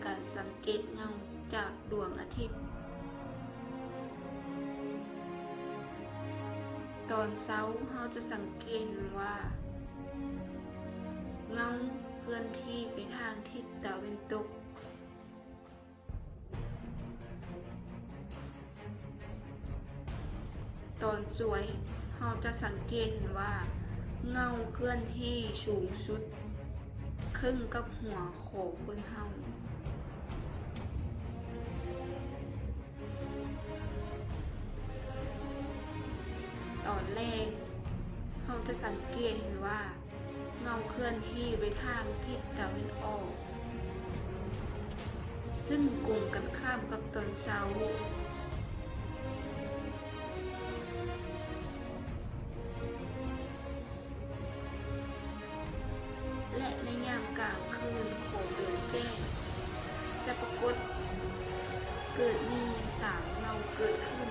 ການສັງເກດເງົາຈາກດວງອາທິດ. ຕອນເຊົ້າເຮົາຈະສັງເກດເຫັນວ່າເງົາເຄື່ອນທີ່ໄປທາງທິດຕາເວັນຕົກ. ຕອນສວຍເຮົາຈະສັງເກດເຫັນວ່າເງົາເຄື່ອນທີ່ສູງສຸດເຄິ່ງກັບຫົວຂອງຄົນເຮົາ. ຕອນແລງເຮົາຈະສັງເກດເຫັນວ່າ ເງົາເຄື່ອນທີ່ໄປທາງທິດຕາເວັນອອກ, ຊຶ່ງກົງກັນຂ້າມກັບຕອນເຊົ້າ. ແລະ ໃນຍາມກາງຄືນຂອງເດືອນແກ້ງ ຈະປາກົດເກີດມີສາມເງົາເກີດຂຶ້ນ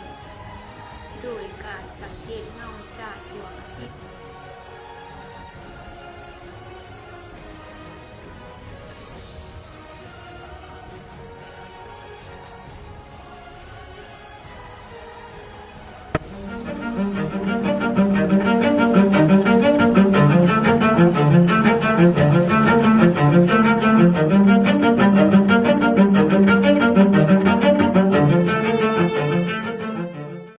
ໂດຍການສັງເກດເງົາຈາກດວງອາທິດ.